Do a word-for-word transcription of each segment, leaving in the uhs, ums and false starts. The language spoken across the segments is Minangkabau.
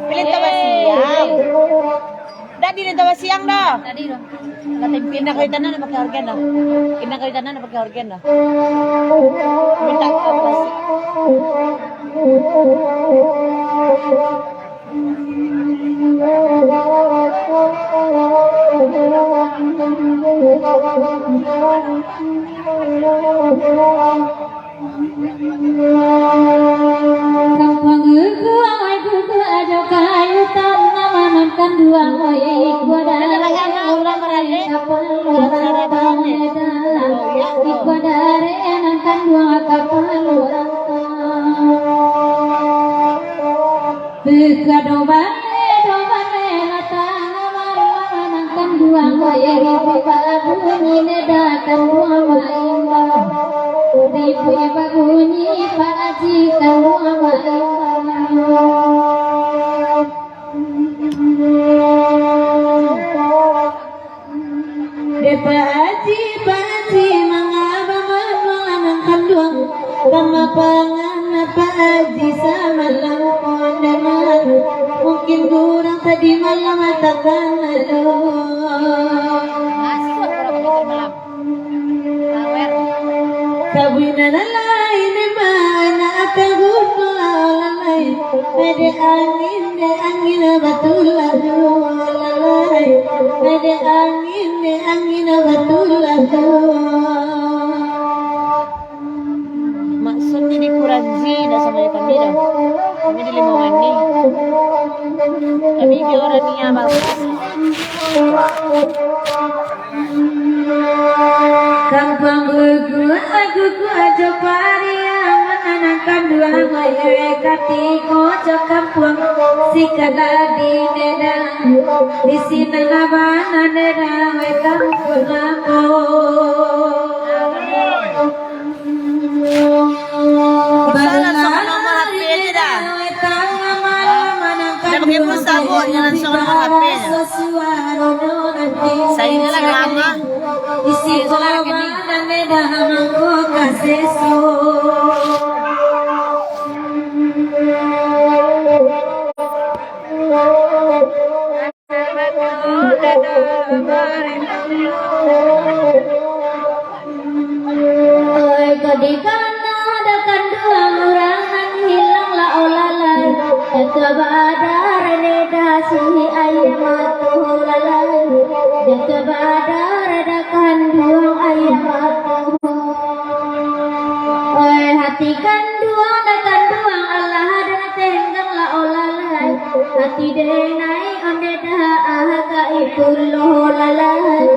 Pilih tambah siang. Dah pilih tambah siang dah. Tadi dah. Pindah ka tanah nak pakai organ dah. Pindah ka tanah nak pakai organ dah. Minta ka plastik. Kampuang guguang, ai guguang ajo kayu tanam, nan kanduang, oi, ikua dareh, ulang rai, kapalo rantang, iko dareh, nan kanduang, kapalo rantang. Bukak do baleh, do baleh, latang amal, nan kanduang, oi, ribuik babunyi, neda kanduang, maimbau. Ribuik babunyi, Pak Haji, kanduang, maimbau. Dek Pak Haji, Pak Haji, mangaba manuang lanang kanduang? Kama pangan Pak Haji samalam, kondangan. Mungkin urang tadi malam matakan alo. Kabuinan lalai, memang anak taguno lalai. Dek angin, dek angin batulah tu lalai. Dek angin, dek angin batulah tu. Maksudnyo di Kuranji, indak samo jo kami doh. Kami di Limau Manih. Kami di Orania, Bang. Kampuang guguak, guguak ajo pariang, nan kanduang, oi, katiko jo kampuang, sikala di Medan, di sinan bana Medan, oi, kampuang ambo. Bisa langsung nomor H P aja dah. Dah pakai pulsa, Bu, ni langsung nomor H P aja. Saya ni lah lama. Isi korban dan dah mangko kaseso. Oi, kok dikana dah kanduang urang nan hilang lah, oh lalai. Jatuah badar neda si ayam matuh lalai. Jatuah badar dah kanduang ayam matuh. Oi, hati kanduang dah kanduang, alah dah tenggang lah, oh lalai. Hati denai onde dah, ah, ka ipulo lalai.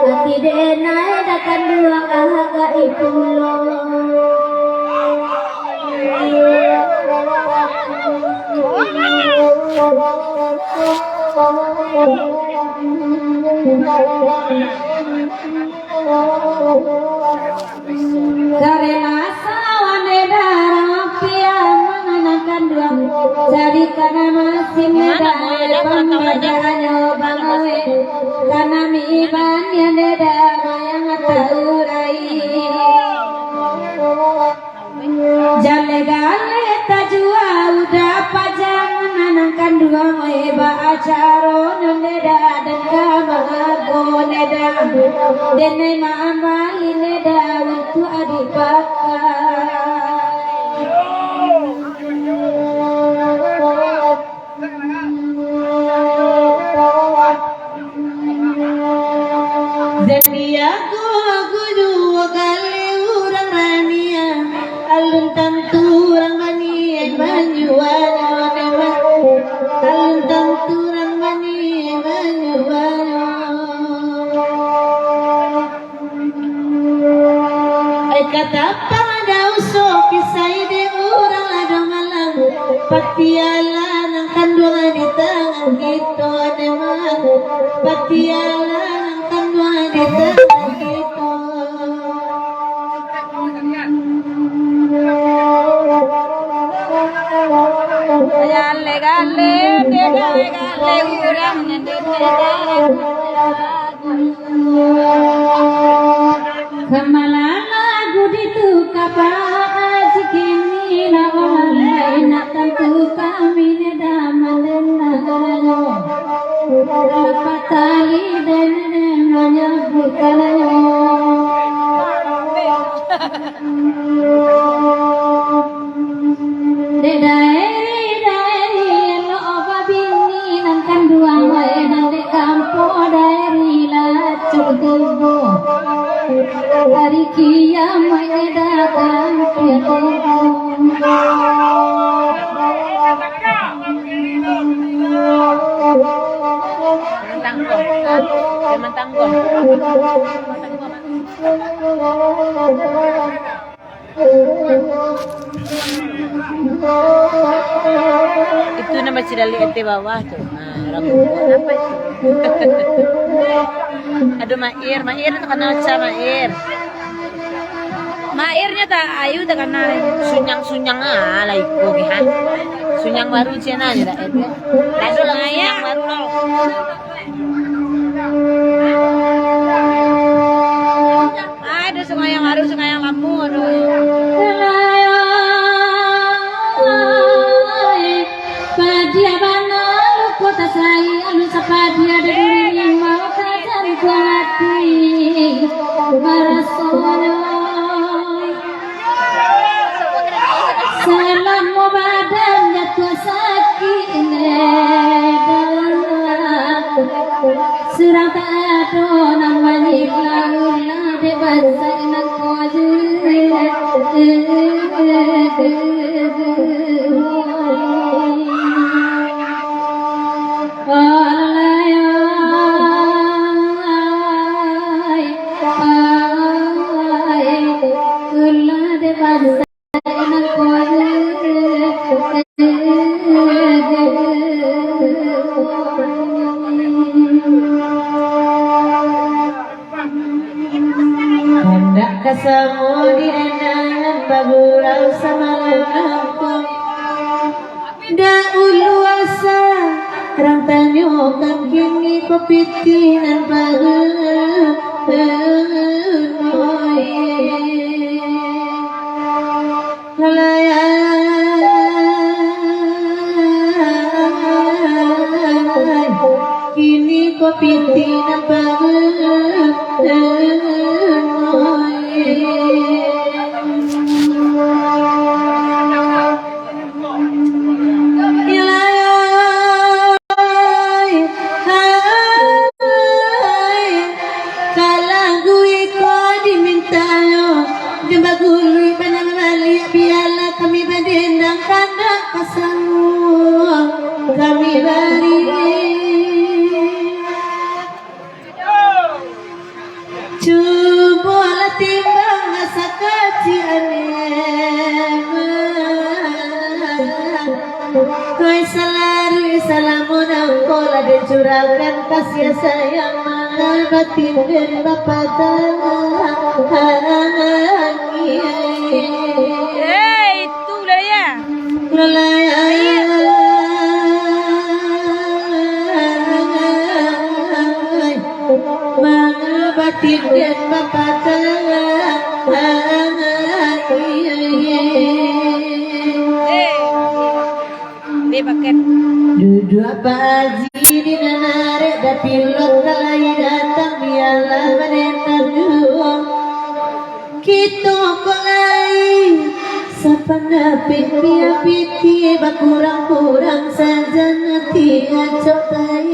Hati denai dah kanduang, ah, ka ipulo. Karena sawane darah pian manganang kanduang, jadi kana masin darah pambadaanyo bangawe, kana mi iban yang darah yang taurai. Jaleh-galeh tajua udah pajang, nan kanduang, eh, baa caro nan deda dan ka maago neda, denai maambali neda untuak adiak pakai. Jadi aku, aku juo gali urang raniah, alun tantu urang baniaik manjuanyo, alun tantu urang baniaik manjuanyo. Ai katapang dauso kisai dek urang lah do malang. Patialah nan kanduang di tangan kito, Demak. Patialah nan kanduang di tangan kito. Gale-gale, gale-gale, urang nan di Kamalan lagu ditukar, Pak Haji, kini nak balai, nak tantu kami neda. Tali dan menyebutkannya. Dek daeri, daeri, elok babini nan kanduang wae, nan dek kampo daeri lacok tubuh. Hari kiamat datang tiap-tiap. Mentangkon. Dia mentangkon. Itu nama Cidalik ente bawah tu. Nah, orang tua. Apa itu? Aduh, Mair, Mair tu kenal macam Mair. Mairnya tak ayu tak kenal. Sunyang-sunyang ah lah iko ke, ha. Sunyang baru cina ni dak ada. Ado lah sunyang baru lah. Ado sungayang baru, sungayang lamo, ado. Padia bana luko tasai, alun sapadia da duri limau ka jantuang ati. Marasonyo salamo badan jatuah sakik, surang tak ado nan manyilau, lah dek basai nangko je. Handak ka samo di dandangan bagurau samalam nangko. Dahulu asa rang tanyokan, kini ko pitih nan baru. Kini ko pitih nan baru. Ilai, hai, hai, kalau iko dimintayo, di bagului panang baliak, bialah kami badendang, kandak pasang kami bari. Cubolah timbang sakacik aneh. Koi salaruik salamo nangko lah dicurahkan kasih sayang, manga batin den bapatah. Hei, itu lah ya. Lalai. Manga batin den bapatah. Duduak Pak Haji di nan arek, da pilot ka lai datang, bialah badendang juo. Kito ko lai sapanapik, bia pitih bakurang-kurang, sajan ati acok tai.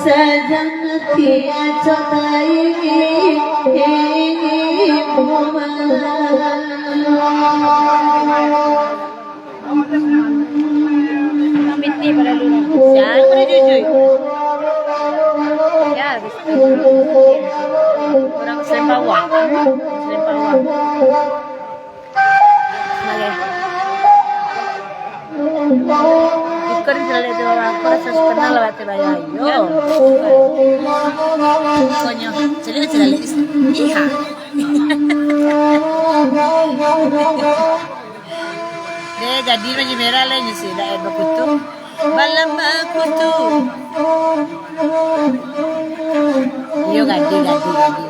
Sajan ati acok tai. Pitih pado lu. Siapa dah jujui? Ya, habis tu. Orang Selempawang. Selempawang. Oke. Ikon jelek tu, aku rasa kenal lah, Teh Baya. Yo. Ikonyo jelek, jelek. Iya. Deh, jadi baju merah lah, nyo si, dah, eh, bakutu. Balam bakutu. Iyo, gadi, gadi, gadi.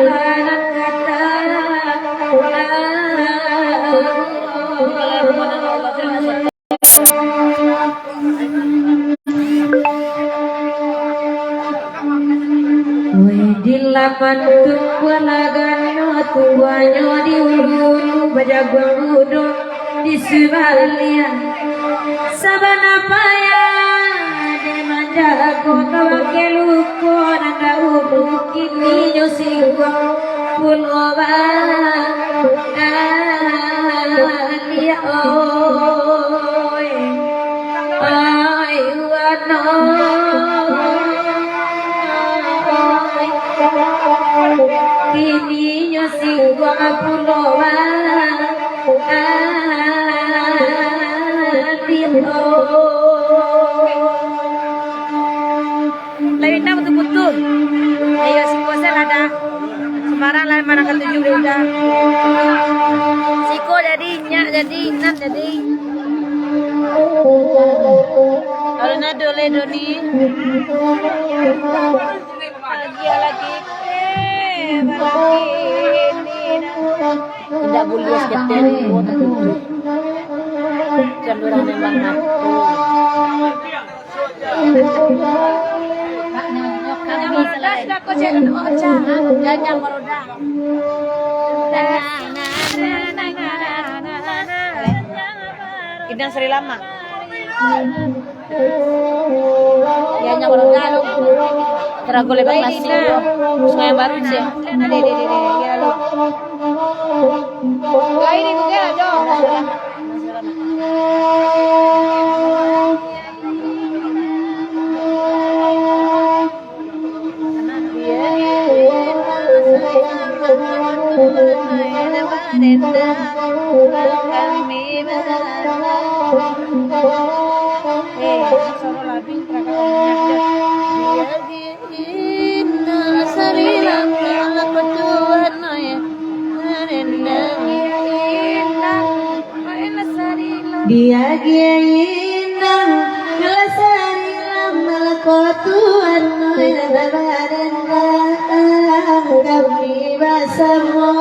Nan kata, Weh, di lapan tumbuah laganyo, tumbuahnyo di ulu-ulu, bajaguang udo di sabaliang. Sabana payah dek manjago, ka bangkek luko nan dahulu, kini nyo singguang pulo baliak, oi. Ai, wano. Kini nyo singguang pulo baliak. Lain nak putuih-putuih. Ayo, siko se lah dah. Sembarang lah, mana katuju udah. Siko jadi, nyak jadi, inan jadi. Kalau nado le Doni. Bahagia lagi. Eh, bahagia ini. Tidak boleh seketel. Kan orang memang mati. Inang Sri Lama. Ya, nyawa roda lo. Terago lebar nasi lo. Sungai Baru, Cik. Ade, ade, ade, ade. Ya, lo. Lain itu dia, Jo. Diagiah inang, lasari lah malako tuan, oi nan badendang. Kami basamo,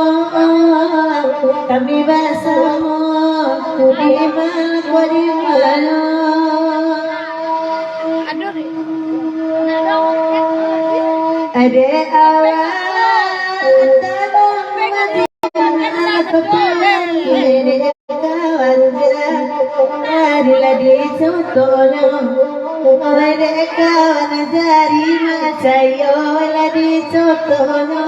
kami basamo, di malako di mano. Adek awak, tabang mati. Kawan, jadi lah dicontohnyo. Dek kawan, jadi macayo lah dicontohnyo.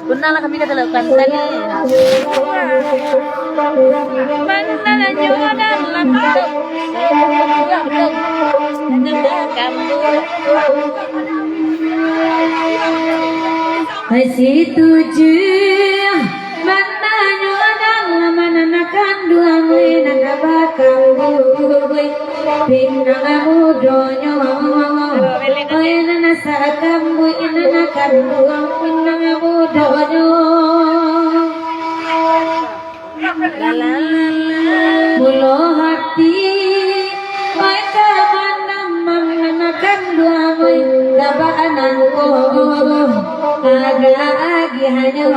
Benar lah kami kata lakukan tadi. Mana nyo dan lakukan. Hai, situju mananyo, nan mananakan duo mui nan bakambui. Pinang mudonyo, oi nan sakambui, nan kanduang pinang mudonyo. Mulo hati, oi ka manamang nan kanduang, oi ka baanang ko, agak agiahnyo,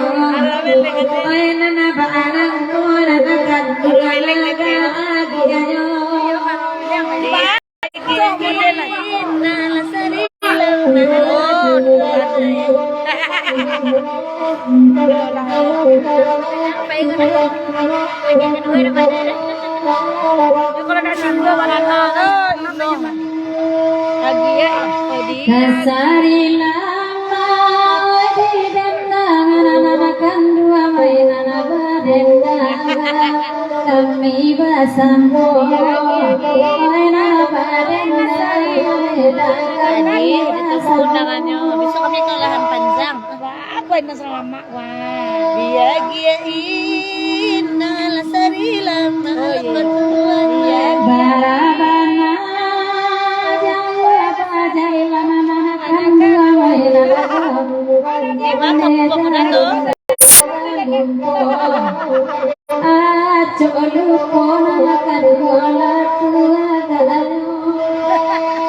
oi nan baanang ko, nan kanduang, agak agiahnyo. Kasari lama di dendang, anak kanduang, anak badendang. Kami basamo, ai nan badendang, kami basamo. Undangannya, besok kami ke Lahan Panjang. Wah, aku indah selamat, wah. Diagiah inang, lasari lama, oh, iya, ketuaan. Iya. Barabana, jangan lupa, jangan lama, lama, kan dua, wah, lama. Di mana kamu, Pak Penato? Acok lupo nan akan kualah tuagalanyo.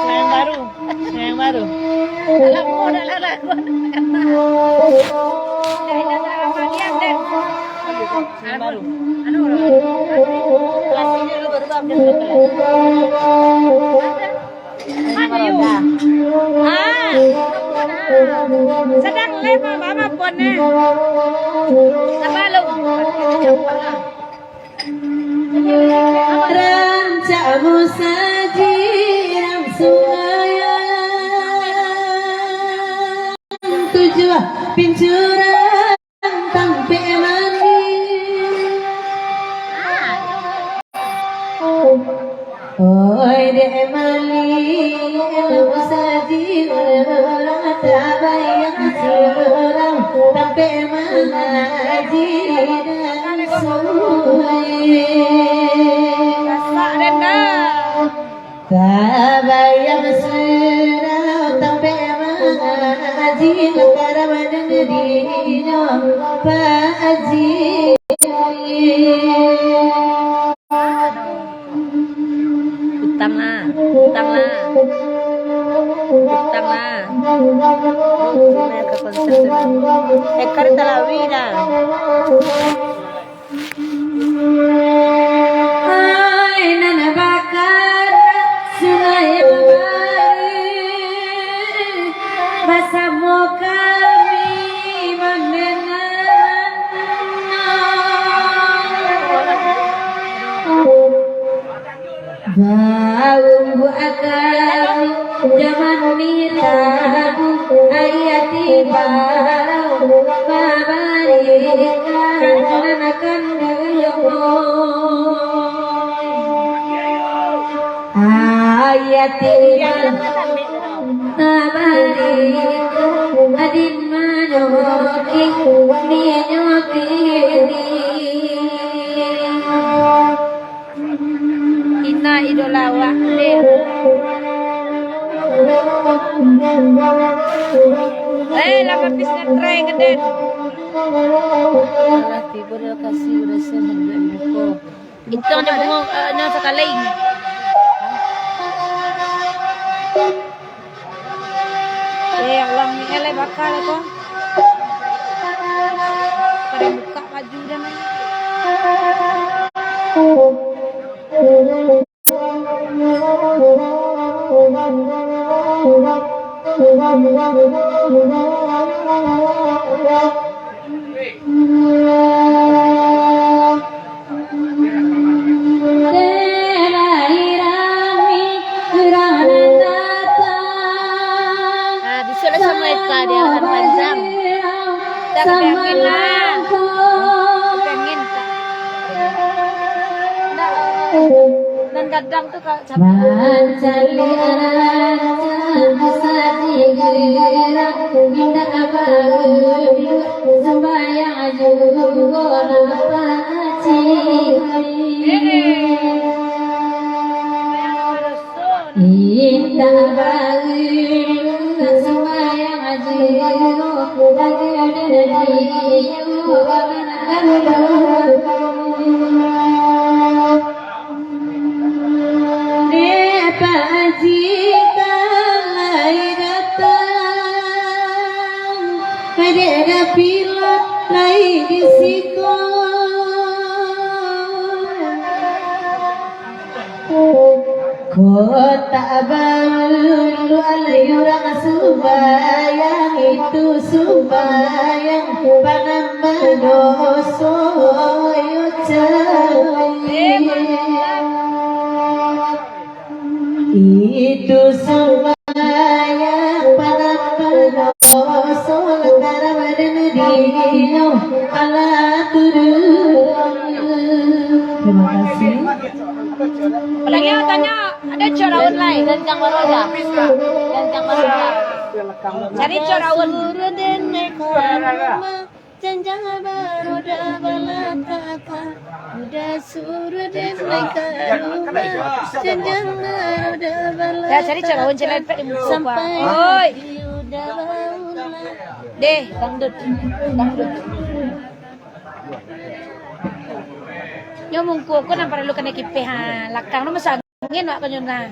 Sungai Baru, Sungai Baru. Dah, dah, dah, Rama, diam, Den. Anu, anu, anu. Kelas ini dulu, baru update ke kelas. Mana, yu? Ah, sadang live, Mama, Mama phone, eh. Sabar, lu. Rancak musajik nan sungayang, tujuah pincurang tampek manih. Oi, dek Mali, musajik urang tabayang surang, tampek mangaji dan sumbayang. Tabayang surang, tampek mangaji, makaram dan dinyo Pak Haji. Utang lah, utang lah, utang lah. Ka konsep tu. Eh, kan talawi dah. Hai nan bakana sungai baru, basamo kami mandanga. Baumbu akam jaman mintabu, ayah tibarau babarikan anak kandung. Ayah tibarau babarikan adin manyoki, minyoki ni. Ina idola awak, Den. Eh, lah habis ngetren, Den. Alah, tibo lokasi udah sehat, buka. Itu nyo bungo, eh, nyo sakali. Eh, ya Allah, ni eleh bakal ko. Kada buka baju dah, man. Ah, bisuak lah samo Eka di Arakan Panjang. Dah, pengen lah. Pengen, Kak. Nan gadang tu, Kak. Mancaliak rancak sasigera, indak baru sumbayang juo napacik. Indak baru sumbayang juo, lagi dari Dek Pak Haji kan lai datang, dek Dapila lai di siko. Kotak baru alai urang sumbayang, itu sumbayang panambah doso, yo cai. Itu sumbayang panambah doso, lantaran badan dinyo alah turun. Terima kasih. Tanyo, tanyo, ado cok Raun lai. Janjang baru aja. Janjang baru aja. Cari cok Raun. Suruh den naik ka rumah, janjang baroda balakaka. Udah suruh den naik ka rumah, janjang baroda balakaka. Ya, cari cok Raun, cari di muka. Sampai oi. Udah baulak. Deh, dangdut. Dangdut. Nyo mungkuo ko nan paralu kanai kipeh, ha. Lakang no masangin wak ko nyo nah.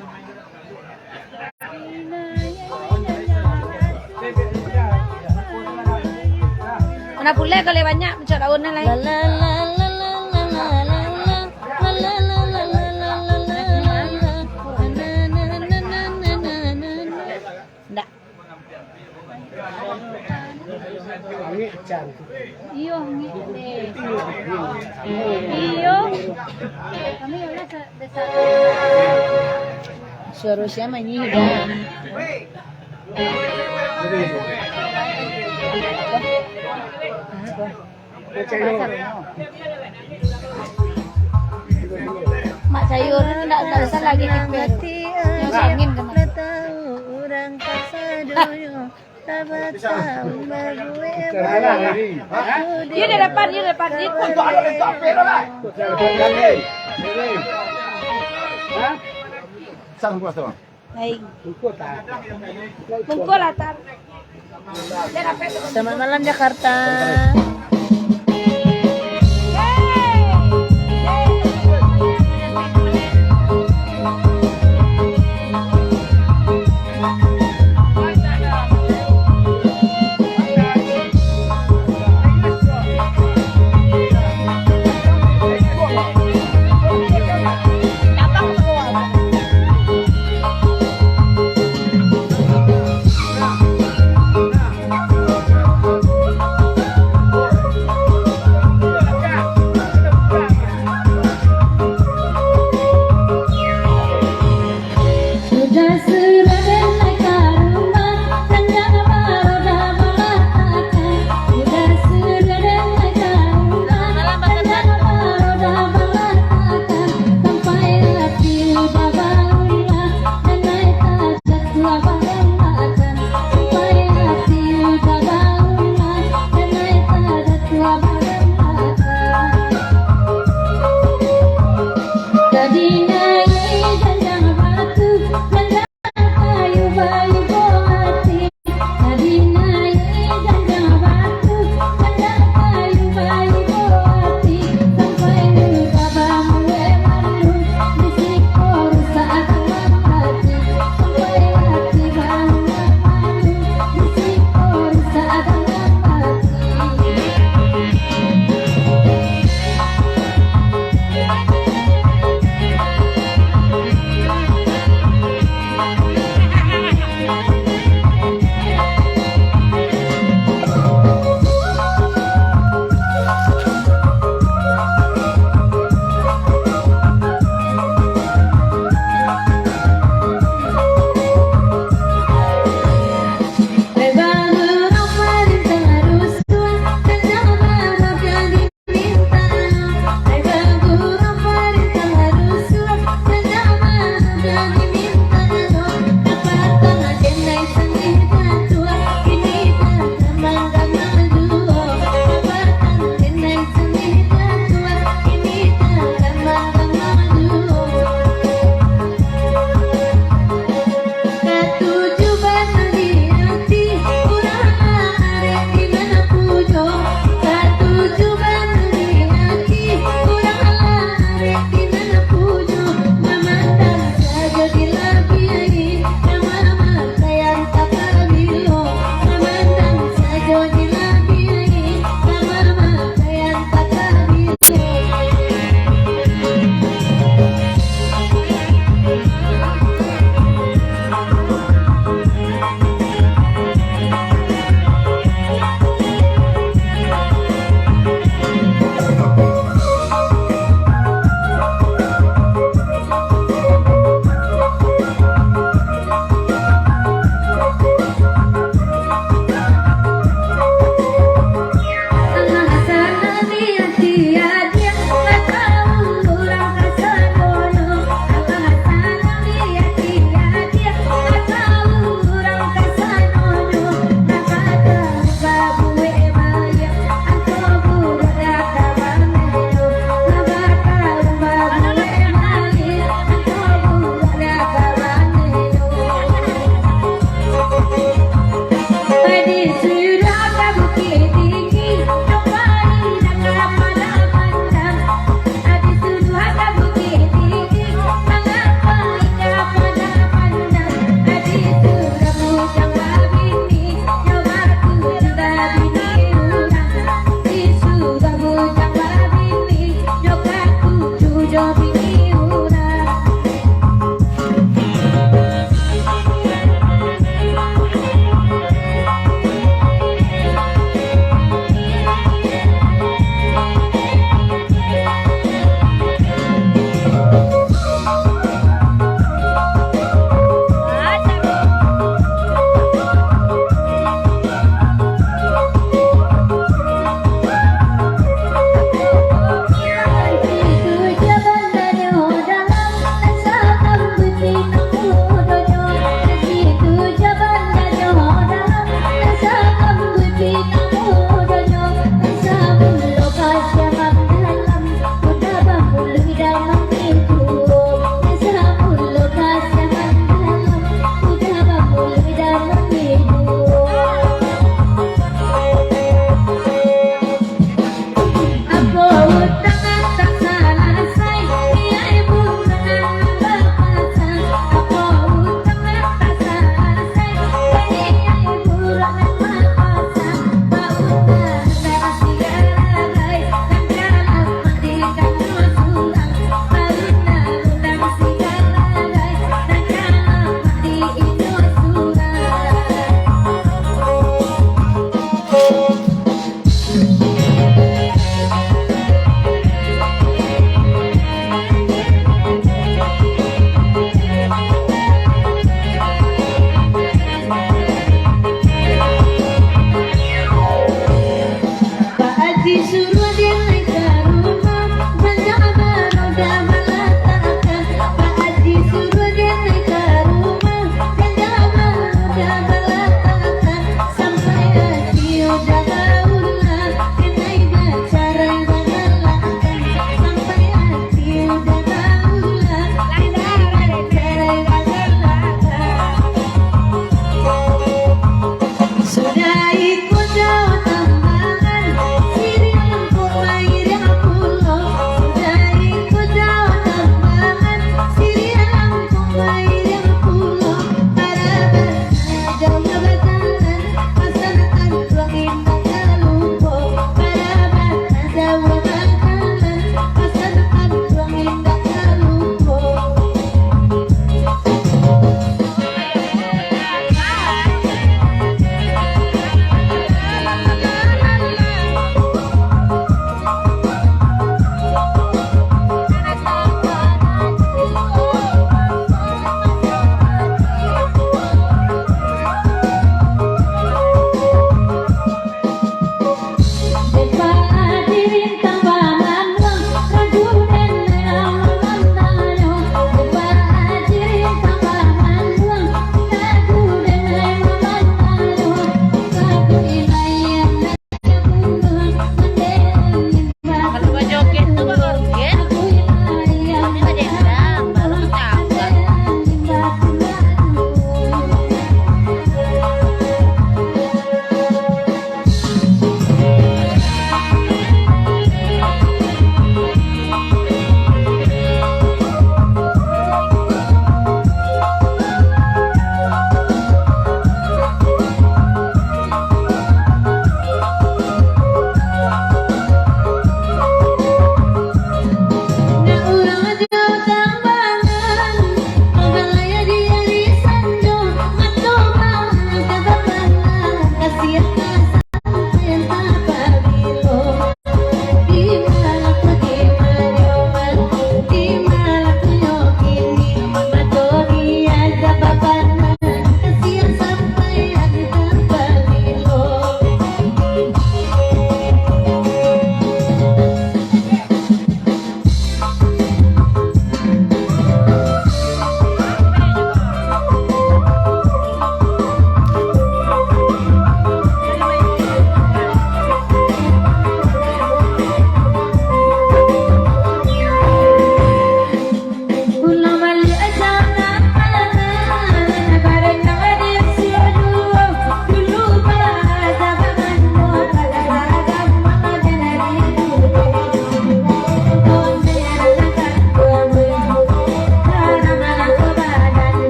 Lah pulai kalau banyak pucuk daun lah. Ndak. Iyo, iyo. Suaro sia manyihi dah. Mak sayur tu ndak, ndak usah lagi tipeh. Yang angin kena. Iyo dah dapat, iyo dah dapat. Iyo. Sang puas tu. Baik. Bungkulah, Tar. Selamat malam, Jakarta.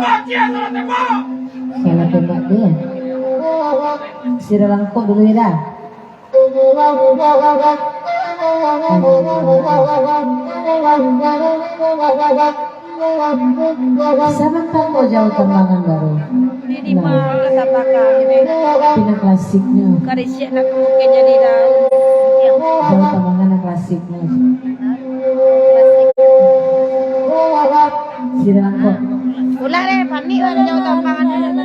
Salah tembak tu. Sira langkok dulu, Ira. Sabanta ko jauah tambangan baru. Di, di ma, sabanta ko. Pina klasiknyo. Karisiak nak mungkin jadi dah. Jauah tambangan nan klasiknyo. Sira langkok. Ulah deh, panik lah jauah tambangan.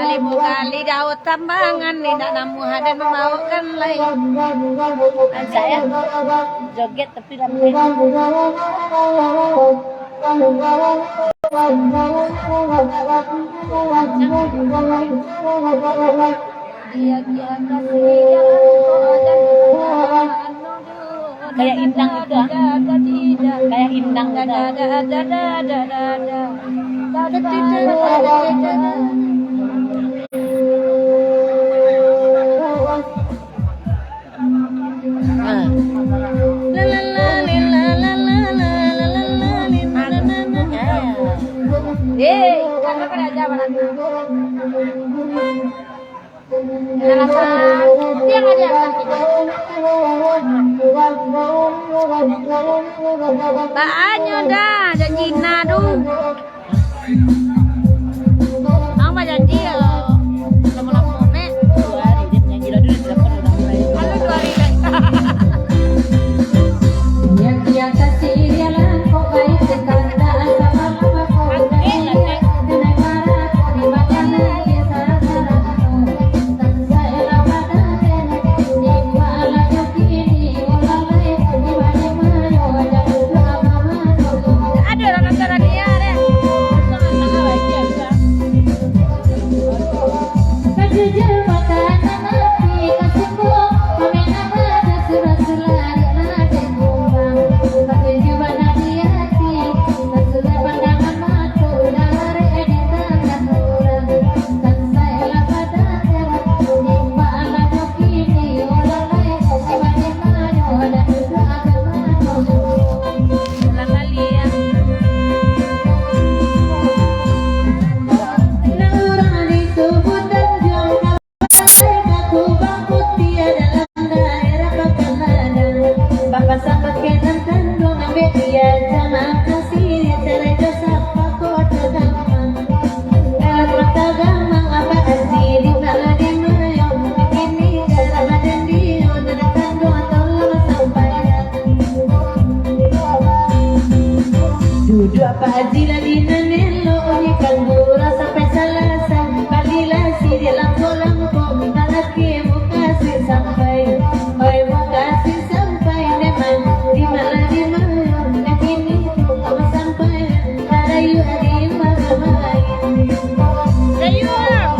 Kalimo gali jauah tambangan, indak namuah aden mambaokan lai. Rancak, yo? Joget tapi ramai. Kayak indang itu, ah. Kayak indang itu, ah. Ah. Eh, karena pada aja barang. Baanyo dah, janji nah tu. Ang bajanji yo. Lamo-lamo, Mek. Dua hari, dia janji lah dulu, dia dapat orang lain. Lalu dua hari lagi. Aduh, orang nonton lagi ya, deh. Duduak Pak Haji lah di nan elok, onyekan gurau sampai salasai. Balilah siriah langkok-langkok, mintak laki mukasuik sampai. Oi, mukasuik sampai, memang di malah di malam. Nan kini tu kau sampai, tarayuak di malam main. Rayuak!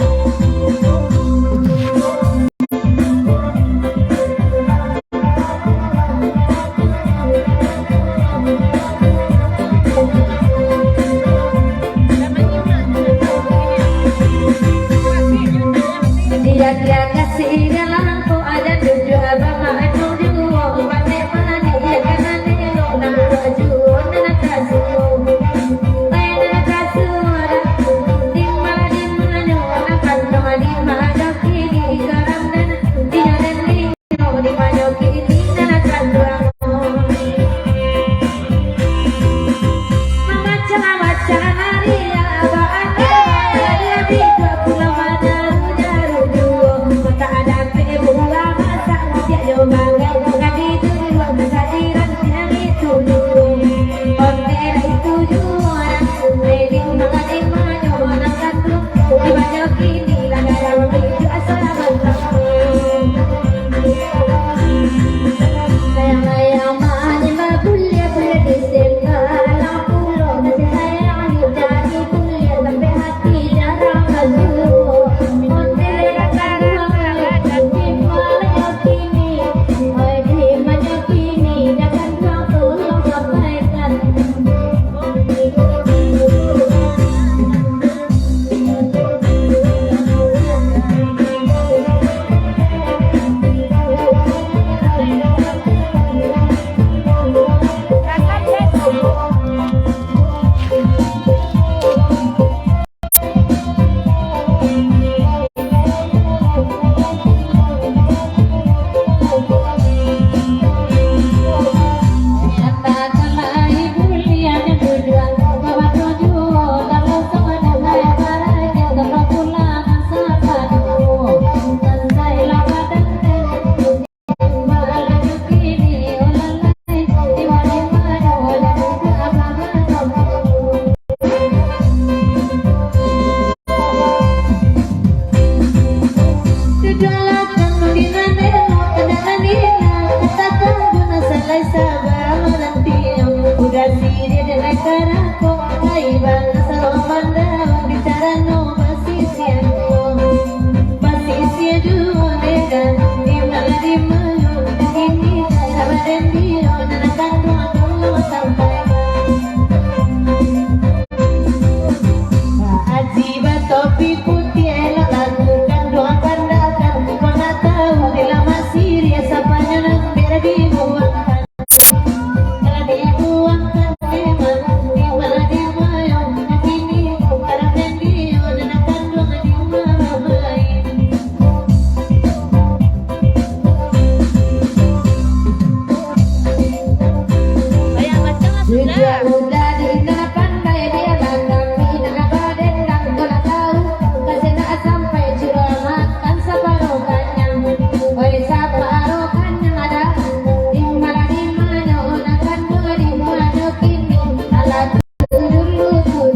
Aji batopi putiah elok laku, kanduang pandakan, kau nak tahu, bila masih dia sapanya nan beda dibuangkan. Kalau dibuangkan memang, di mana dia mayong, di sini, karena dia nak kanduang di mana main. Sudah. Sudah, udah, di nak pandai dia bakami, nak badendang, kau nak tahu, kasih nak sampai curah makan saparuh kanyang. Oi, saparuh kanyang ada, di mana, di mana, nak kanduang di mana kini, alah dulu, dulu.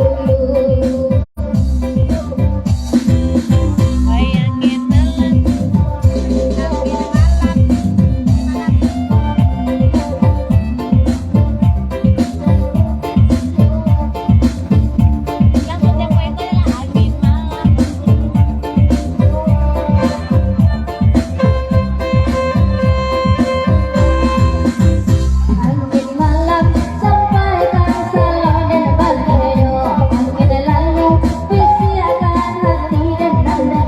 Angin malam sampaikan salam dan bagai doa. Angin lalu bisiakan hati dan nanda.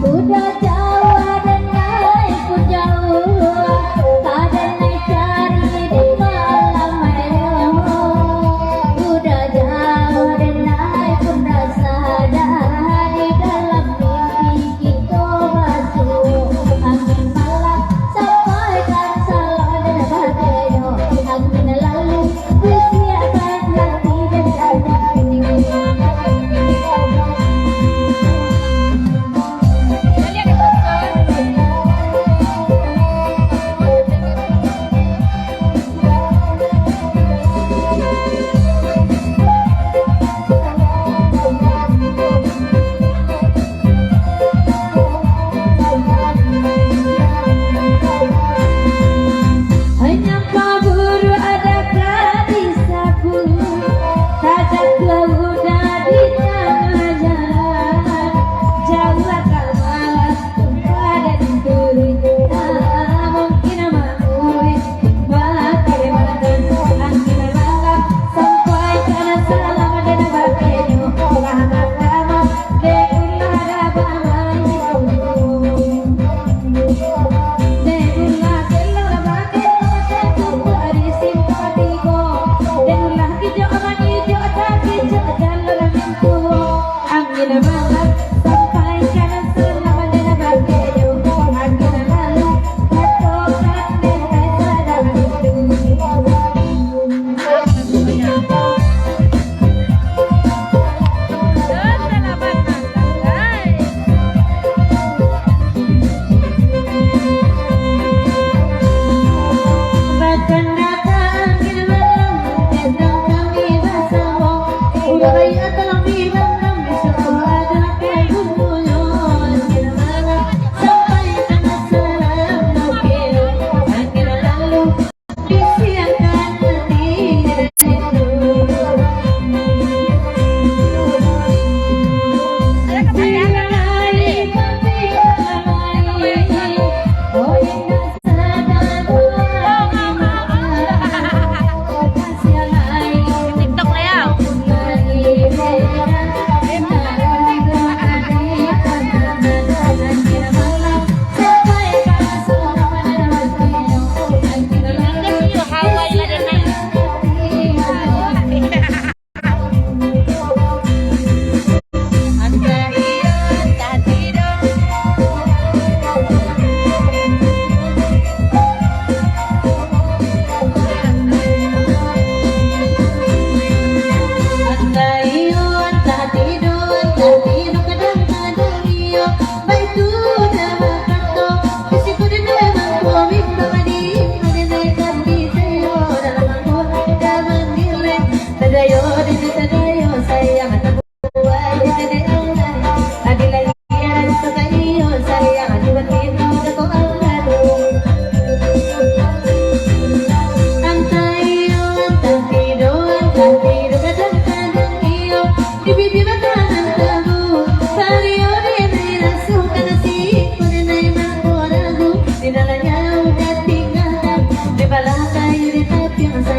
Udah jauh dan naik pun jauh, kadang naik cari di malam ayo. Udah jauh dan naik pun rasa dah di dalam mimpi. Kito masuk angin malam, sampaikan salam dan bagai doa. Angin lalu bisiakan hati dan hati. Hanya paburu ada ka disapu, tajatuah udah di tangah jalan, jauah ka malas.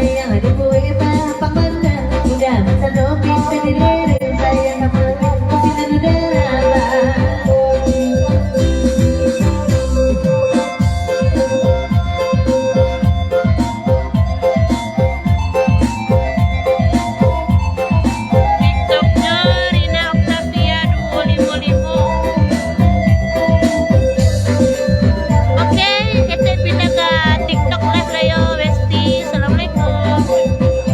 Yang ada